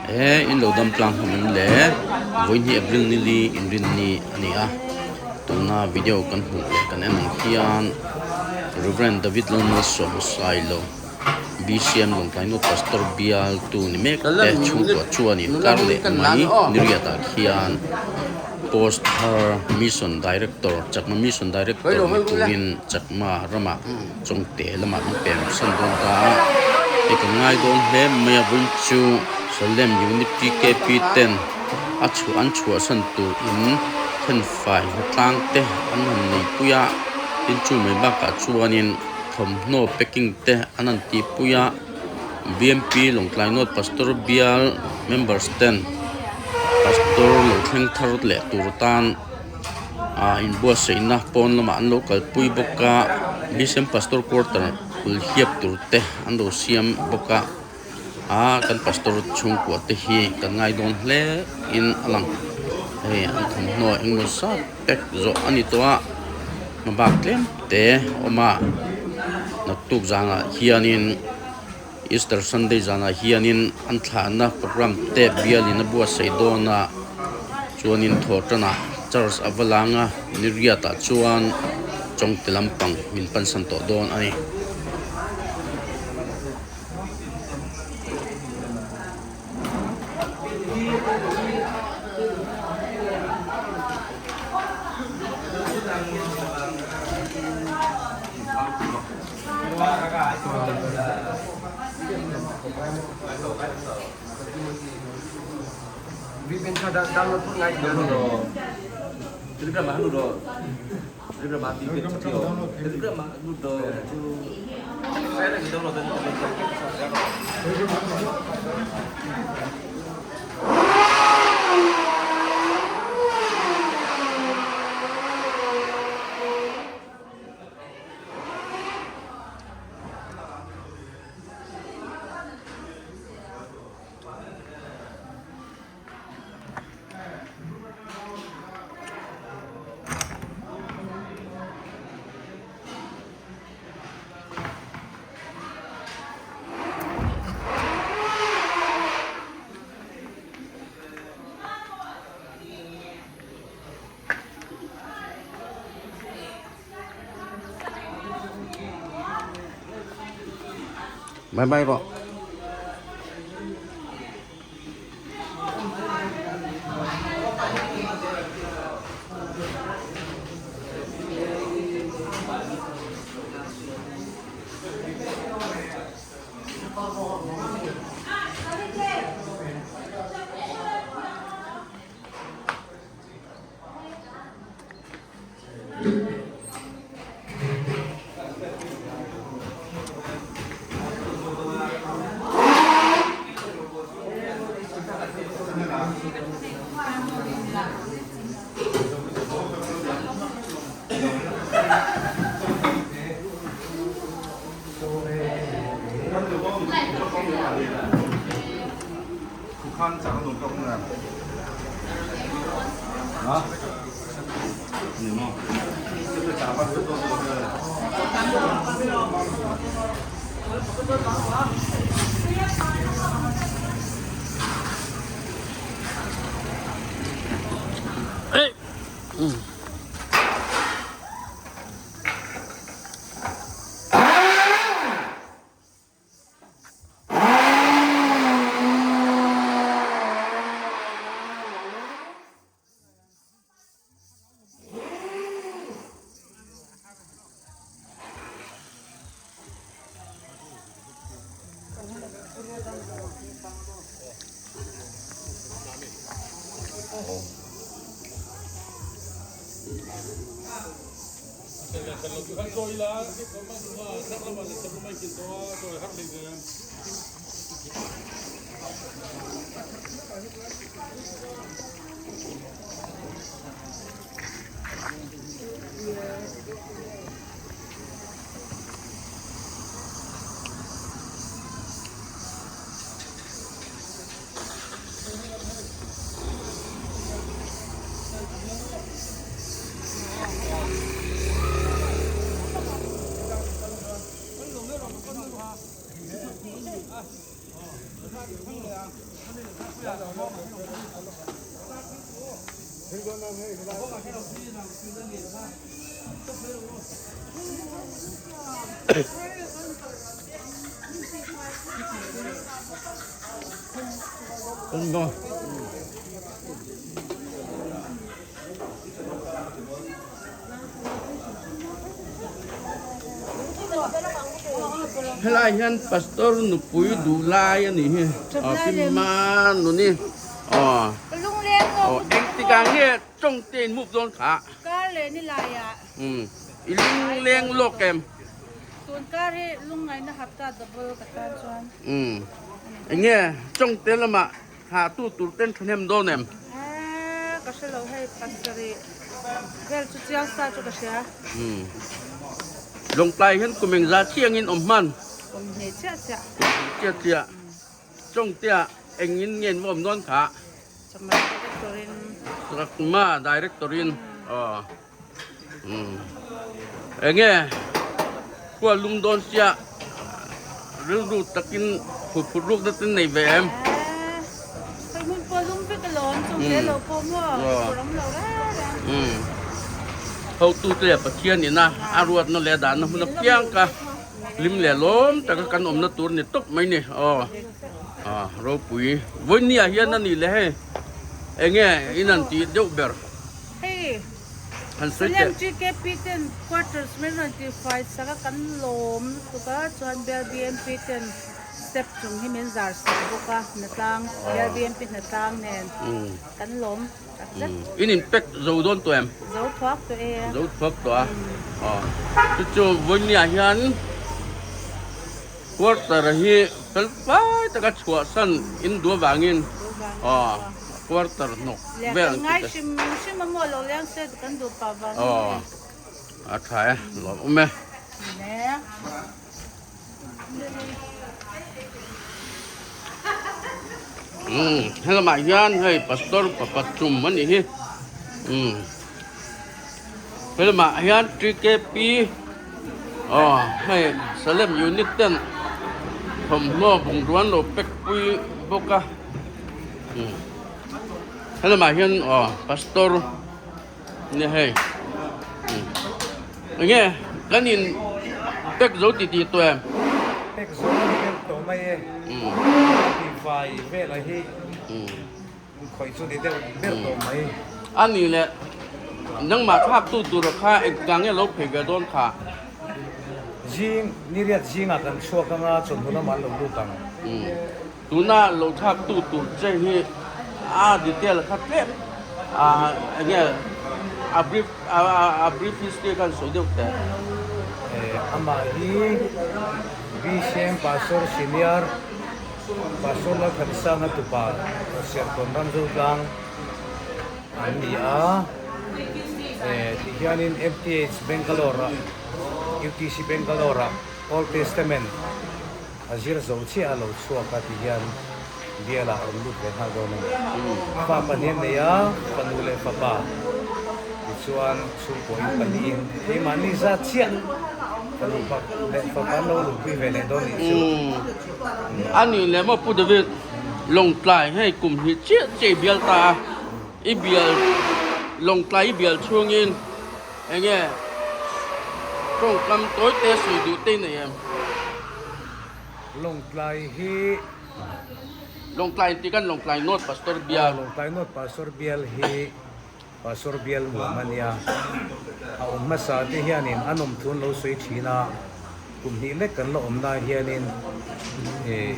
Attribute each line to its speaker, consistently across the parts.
Speaker 1: He in lo dam tlang hlawm em le? Vawihnih April nili inrinni a ni a, tuna video kan hmuh leh kan en ang hian Rev. David Lalmalsawm Sailo, BCM Lawngtlai North Pastor bialtu ni mek te chhungkua chuanin kar leh mai niriatah khian post thar Mission Director, Chakma Mission Director ni turin Chakma ramah Chawngte lamah min pem san dawn ta a, hei kan ngai dawn hle mai a vawiin chu Salem Unit TKP ten a chhuah an chhuahsan tur in thenfai hnatlang te an han nei pui a, tin chu mai bakah chuanin thawmhnaw packing te an han tih pui a, BMP Lawngtlai North Pastor bial members ten Pastor lo thleng thar leh tur tan. Ah inbuatsaihna pawn lamah an lo kalpui bawk a Mission Pastor quarter kul hiap tur te an lo siam bawk a ah kan pastor chhungkua te hi kan ngai dawn hle in a lang hei an thawmhnaw engemaw zat pack zawh a ni tawh a hmabak tlem te a awm a naktuk zanah hianin Easter Sunday zanah hianin an thlahna program te bialin a buatsaih dawn a chuanin thawhtanah church a va lang a niriatah chuan chawngte lampang min pansan tawh dawn a ni. Bye bye rawh. Helai hian pastor nupui duh lai a nih hi aw pi Manuni aw aw engtikah nge tawng te in move dawn kha
Speaker 2: Kar leh ni laiah
Speaker 1: umm i lungleng lawk em
Speaker 2: tun kar hi lungngaihna hapta double ka tan chuan
Speaker 1: umm enge tawng te lamah Thlah tu tur ten thahnem dawn em?
Speaker 2: Eee ka hre lo hei pasarih vel chu chiang sa chu ka hria.
Speaker 1: Umm Lawngtlai hian kum engzah chiangin awm hman?
Speaker 2: Kum hnih chiah chiah.
Speaker 1: Kum hnih chiah chiah. Chawngtea engin nge an va awm dawn kha?
Speaker 2: Chakma director in.
Speaker 1: Chakma director in aw. Umm enge khua lum dawn sia rilru takin phut phut ruk na ten nei ve em?
Speaker 2: Hei hmun pawh lum vek alawm chung zel lo pawh maw phur awm lo reng reng.
Speaker 1: Umm hotu te leh Pathian ina a ruatna leh a dahna hmun apiang ka hlim leh lawm taka kan awmna tur ni tawp mai ni aw ropui vawinia hian a nih leh hei enge in an tih deuh ber.
Speaker 2: Hei
Speaker 1: Han sawi teh.
Speaker 2: Salem GKP ten quarters min rawn tih fai sak a kan lawm lutuk a chuan bial BMP ten step chung hi min zar sak bawk a hnatlang bial BMP hnatlang nen kan lawm tak zet.
Speaker 1: In in pack zo dawn tawh em?
Speaker 2: Zo thuak tawh e.
Speaker 1: Zo thuak tawh a. Aw chu chu vawinia hian quarter hi fel fai taka chhuahsan in duh avangin aw. Quarter hnawk vel
Speaker 2: ang chi te. Hrim hrim a maw lo leng se kan duh pah vang in
Speaker 1: hei. A tha e, lawm awm e. Umm helamah hian hei pastor papa chum a nih hi. Umm helamah hian TKP aw hei Salem unit ten thawmhnaw bungrua an lo pack pui bawk a. Helamah hian aw pastor nia hei enge kan in pack zo ti tih tawh em?
Speaker 3: Pack zo a ni deuh tawh mai e ti fai velah hi khawih chu ni deuh ber tawh mai.
Speaker 1: A nih leh nangmah thlak tu tur kha engtikah nge lo phei ve dawn kha?
Speaker 3: Zing niriat zingah kan chhuak anga chawhnu lamah an lo lut ang.
Speaker 1: Tuna lo thlak tu tur che hi a detail kha tlem a enge a brief a brief history khan sawi deuh teh.
Speaker 3: Amah hi BCM Pastor Senior Pastor Lalthansanga tupa Sertawn Ramzotlang an ni a, tihianin MTH Bangalore ah UTC Bangalore ah Old Testament A zir zo chiah a lo chhuak a ti hian bial ah a rawn lut ve nghal dawn a ni. Fa pahnih an nei a, fanu leh fapa tichuan chhungkaw in pahnihin keimahni zat chiah fanu leh fapa an lo luhpui ve leh dawn nih chu.
Speaker 1: A nih leh maw Pu David, Lawngtlai hei kum hnih chiah chiah i bial ta a, i bial Lawngtlai i bial chhungin Enge tawngkam tawi te sawi duh te nei em?
Speaker 3: Lawngtlai hi.
Speaker 1: Lawngtlai tih kan Lawngtlai North Pastor Bial.
Speaker 3: Lawngtlai North Pastor Bial hi Pastor Bial nuam a nia. A awm hmasa te hianin an awm thu an lo sawi thin a, kum hnih lek kan la awm lai hianin ih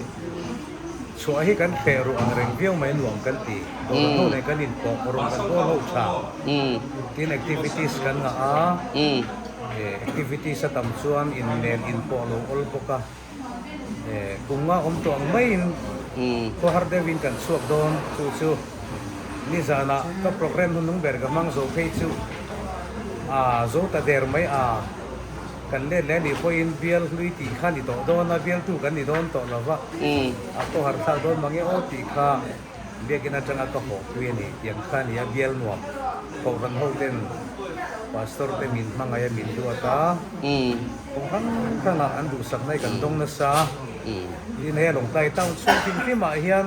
Speaker 3: chhuah hi kan hreh ruh ang reng viau mai nuam kan ti. Dawr ho nen kan inpawh rawng kan bawl ho tha. Tin activities kan ngah a, ih activities a tam chuan innel inpawh lo awl bawk a. Ih kum nga awm tawh ang maiin khawhar deuhin kan chhuak dawn chu chu nizanah ka programme hunung ber ka hmang zo phei chu a zo ta der mai a. Kan let leh anih pawhin bial hlui tih kha ni tawh dawn a, bialtu kan ni dawn tawh lo va, a pawh harh thlak dawn mange aw tih kha biakin atanga ka hawhpui a ni tiang kha a ni a, bial nuam kohhran ho ten pastor te min hmangaih a min duat a, kawng hrang hrangah an duhsak na hi kan dawng nasa. Tin he Lawngtlai town chhung hrim hrimah hian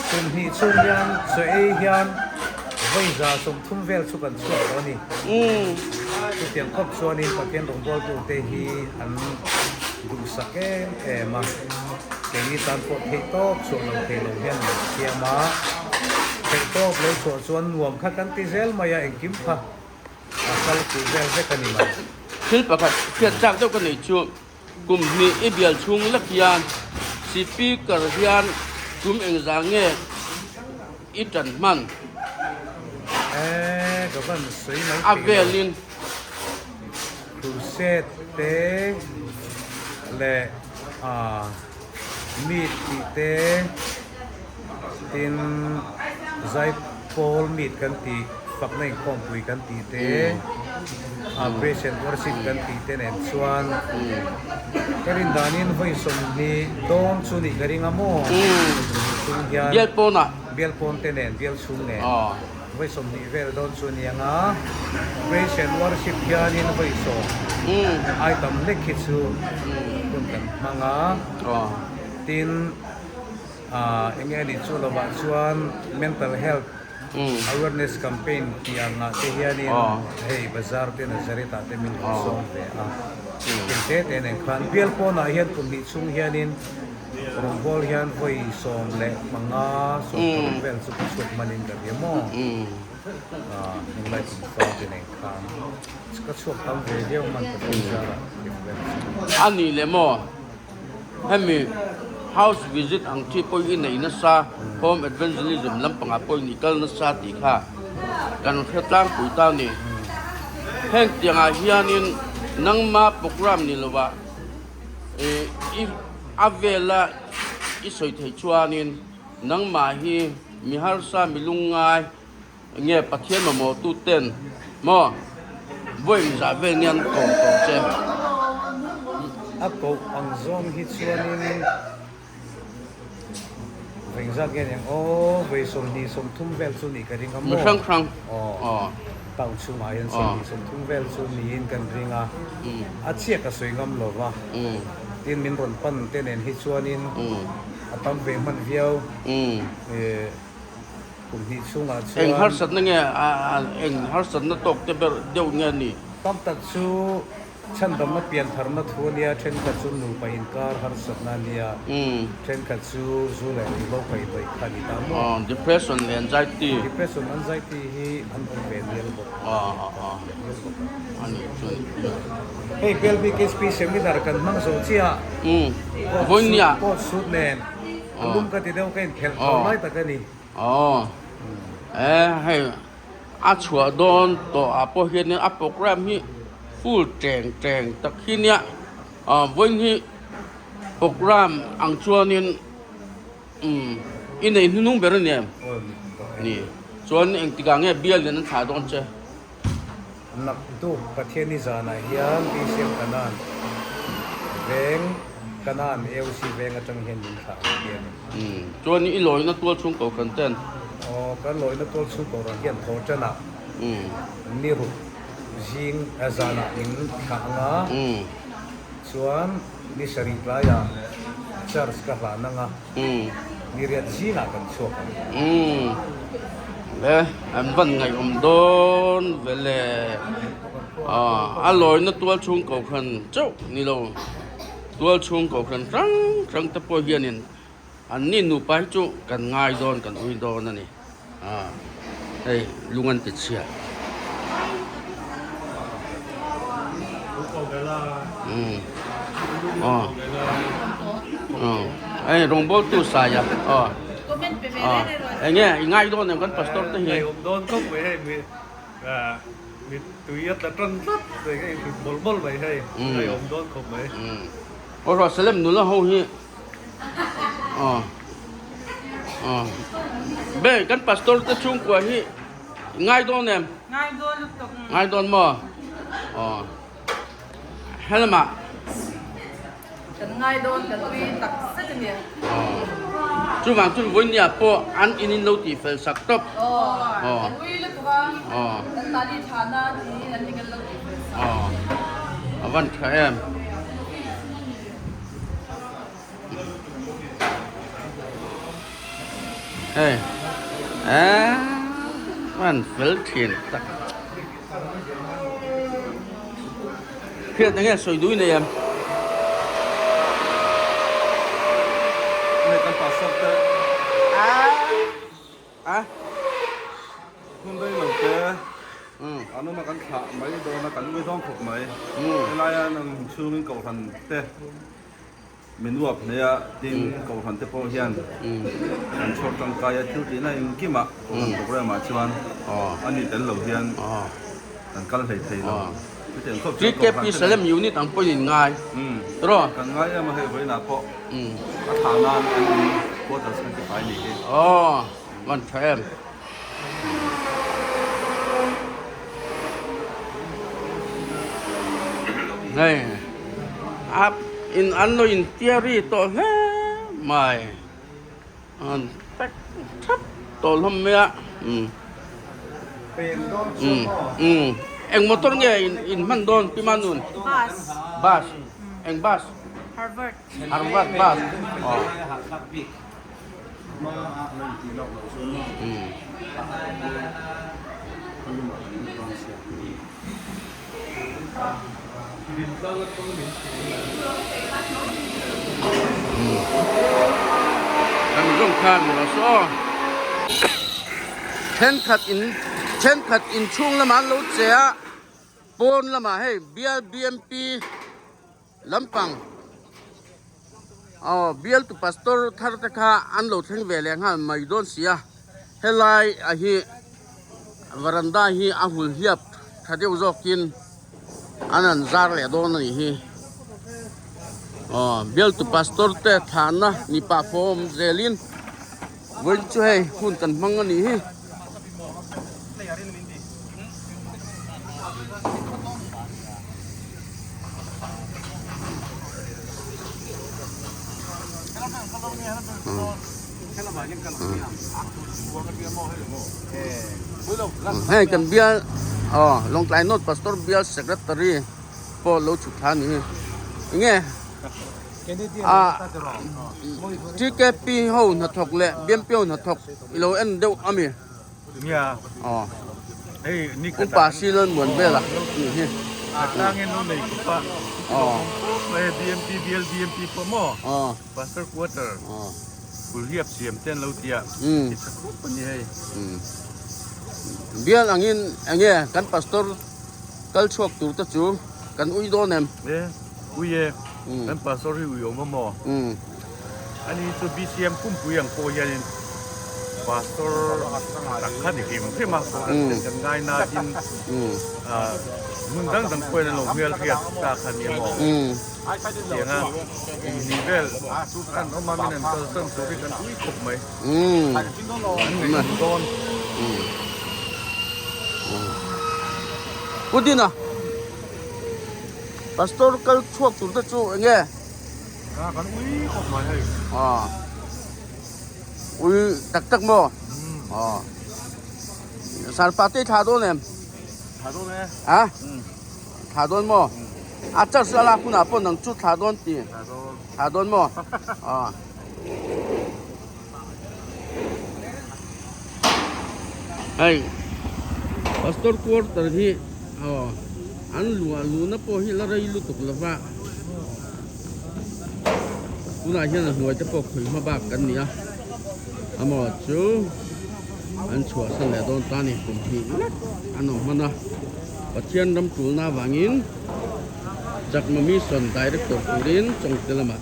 Speaker 3: kum hnih chhung hian chaw ei hian vawi 130 vel chu kan chhuak tawh a ni. Chutiang khawp chuanin Pathian rawngbawltute hi an duhsak em em a, keini tan pawh theih tawp chhuah lo thei lo hian an siam a, theih tawp lo chhuah chuan nuam kha kan ti zel mai a, engkim kha a kal kulh vel vek a ni mai.
Speaker 1: Thil pakhat hriat chak deuh ka nei chu Kum hnih i bial chhung lek hian Speaker hian kum engzah nge i tan hman?
Speaker 3: E, ka van sawi mai
Speaker 1: A
Speaker 3: thei lo.
Speaker 1: velin.
Speaker 3: Crusade te leh ah meet tih te tin Zaipawl meet kan tih. Fakna inkhawmpui kan tih te, Praise and Worship kan tih te nen chuan ka rin danin vawi 20 dawn chu nih ka ring a maw? Chhung hian
Speaker 1: Bial pawnah.
Speaker 3: Bial pawn te nen, bial chhung nen vawi 20 vel dawn chu ni ang a, Praise and Worship hianin vawi 10 ai tam hlek hi chu hun kan hmang a, tin eng nge nih chu lovah chuan Mental Health Awareness campaign tih angah te hianin hei bazar te Nazareth ah te min rawn sawm ve a, eng te te nen khan bial pawnah hian kum hnih chhung hianin rawngbâwl hian vawi 15, 16 vel chu ka chhuak hmanin ka hria maw? Heng lai kum fang te nen khan ka chhuak tam ve viau hman ka phone zarah eng vel chu.
Speaker 1: A nih leh maw? Hemi house visit ang chi pawh i nei nasa, home evangelism lampangah pawh i kal nasa tih kha kan hre tlangpui ta a ni. Heng tiangah hianin nangma program ni lovah i a vela i sawi theih chuanin nangmah hi mi harsa mi lungngai Nge Pathian mamawh tu ten maw vawi inzah vel nge an koh tawh che?
Speaker 3: A koh ang zawng hi chuanin vawi inzat nge niang aw, vawi 20 30 vel chu nih ka ring a maw?
Speaker 1: Mi hrang hrang
Speaker 3: aw town chhungah hian 20 30 vel chu niin kan ring a, a chiah ka sawi ngam lo va, tin min rawn pan te nen hi chuanin a tam ve hman viau. Kum hnih chhungah chuan.
Speaker 1: Eng harsatna nge eng harsatna tawk te ber deuh nge ni?
Speaker 3: Tam tak chu chhandamna piantharna thu a nia, thenkhat chu nupa inkar harsatna a nia, thenkhat chu zu leh ruihhlo kaihhnawih kha a ni ta maw?
Speaker 1: Depression leh anxiety.
Speaker 3: Depression, anxiety hi an awm ve nial bawk.
Speaker 1: A nih chu a nih chu.
Speaker 3: Hei BLBKSP seminar kan hmang zo chiah.
Speaker 1: Vawinia.
Speaker 3: Coat suit nen. A lum ka ti deuh ka inkhelh tho lai tak a ni.
Speaker 1: Aw e hei a chhuah dawn tawh ah pawh hianin a program hi full teng teng tak hi nia ah vawiin hi program ang chuanin umm i nei hnuhnung ber a ni em? Ni chuan engtikah nge bial in an thlah dawn che?
Speaker 3: Naktuk Pathianni zanah hian BCM Kanan veng Kanan AOC veng atang hian min thlah ang ti a ni.
Speaker 1: Chuan i lawina tual chhung ko hran ten.
Speaker 3: Aw, kan lawina tual chhung ko hran hian thaw tanah ni ruk zing zanah min thlah ang a, chuan ni sarih tlaiah church ka hlan ang a. Ni riat zingah kan chhuak ang.
Speaker 1: Le, an van ngaihawm dawn ve le. A lawina tual chhung kohhran chauh ni lo, tual chhung kohhran hrang hrang te pawh hianin an ni nupa hi chu kan ngai dawn, kan ui dawn a ni. Hei lung an ti chhia. Hei rawngbawltu saia aw eng nge i ngai dawn em kan pastor te hi.
Speaker 4: Ngaihawm dawn khawp mai hei mi mi tui a tla tan tlat mai hei mawlh mawlh mai hei ngaihawm dawn khawp mai.
Speaker 1: Aw Ruahsalem nula ho hi. Aw aw Be kan pastor te chhungkua hi ngai dawn em?
Speaker 2: Ngai dawn lutuk.
Speaker 1: Ngai dawn maw? Aw helamah.
Speaker 2: Kan ngai dawn kan ui tak zet a ni.
Speaker 1: Aw chuvang chu vawinia pawh an in in lo tih fel sak tawp.
Speaker 2: Aw kan ui lutuk a.
Speaker 1: Aw
Speaker 2: kan mahni thana tiin an in kan lo tih fel sak.
Speaker 1: Aw a van tha em. Hei eee an fel thin tak. Hriat enge sawi dui nei em?
Speaker 4: Hei kan pastor te.
Speaker 1: A.
Speaker 4: Hmun rei lo te an awm a kan thlah mai dawn a kan ui zawng khawp mai. Helaia nang chhungin kohhran te min uap hle a tin kohhran te pawh hian kan chhawr tangkai a thil tihna engkim ah kohhran program ah chuan a ni tel lo hian kan kal hlei thei lo. Chutiang khawp chuan kohhran
Speaker 1: TKP Salem unit ang pawhin in ngai tawh.
Speaker 4: Kan ngai em a hei vawiinah pawh a thlah nan an in quarters kan ti fai ni hi.
Speaker 1: Aw van tha em. Hei a in an lo in theory tawh hle mai an pack thap tawh hlawm mai a umm umm eng motor nge in hman dawn pi Manun
Speaker 2: bus
Speaker 1: bus eng bus
Speaker 2: Harvard
Speaker 1: Harvard bus aw. Kan zawng khan ni lo saw thenkhat in thenkhat inchhung lamah an lo che a pawn lamah hei bial B_M_P Lampang aw bialtu pastor thar te kha an lo thleng ve leh nghal mai dawn si a, helai a hi varanda hi a hul hiap tha deuh zawkin an han zar leh dawn a nih hi. Aw bialtu pastor te thlahna ni pah fawm zelin vawiin chu hei hun kan hmang a nih hi. Hei kan bial aw Lawngtlai North Pastor Bial Secretary pawh lo chhuk thla a ni hi enge ah TKP ho hnathawk leh BMP ho hnathawk i lo en deuh a mi.
Speaker 4: Nia.
Speaker 1: Aw.
Speaker 4: Hei ni khat
Speaker 1: Upa Silan muan vel a ni hi.
Speaker 4: A tlangin lo nei khawp a.
Speaker 1: Aw.
Speaker 4: Hei BMP BL BMP pawh maw?
Speaker 1: Aw.
Speaker 4: Pastor quarter.
Speaker 1: Aw.
Speaker 4: Kulhiap siam te an lo ti a.
Speaker 1: Umm.
Speaker 4: Ti tha khawp a ni hei.
Speaker 1: Umm. Bial angin enge kan pastor kal chhuak tur te chu kan ui dawn em?
Speaker 4: E, ui e. Kan pastor hi ui awm a maw?
Speaker 1: Umm.
Speaker 4: Ani chu BCM pumpui ang pawh hianin Pastor tak kha ni hrim hrim a, kan kan ngai nain hmun dang dang pawhin an lo hmel hriat ta kha nia maw? Tiang a kum hnih vel an awm a, min an kalsan tur hi kan ui khawp mai. An ngaihawm dawn.
Speaker 1: Pu Dina, Pastor kal chhuak tur te chu enge?
Speaker 4: A kan ui khawp mai hei.
Speaker 1: A ui tak tak maw? A sarpa te thla dawn em?
Speaker 4: Thla dawn e.
Speaker 1: A thla dawn maw? A charge la lak hunah pawh nang chu thla dawn ti.
Speaker 4: Thla dawn.
Speaker 1: Thla dawn maw? A hei pastor quarter hi aw an luah luhna pawh hi la rei lutuk lova tunah hian a hnuai te pawh khawi hma bak kan ni a amaw chu an chhuahsan leh dawn ta a ni kum hnih lek an awm hman a Pathian ram tulna avangin Chakma Mission Director turin Chawngte lamah.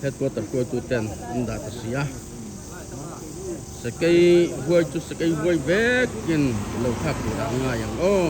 Speaker 1: Headquarter hruaitu ten an dah ta si a, sakei huai chu sakei huai vekin lo thlak tur ah a ngai ang aw.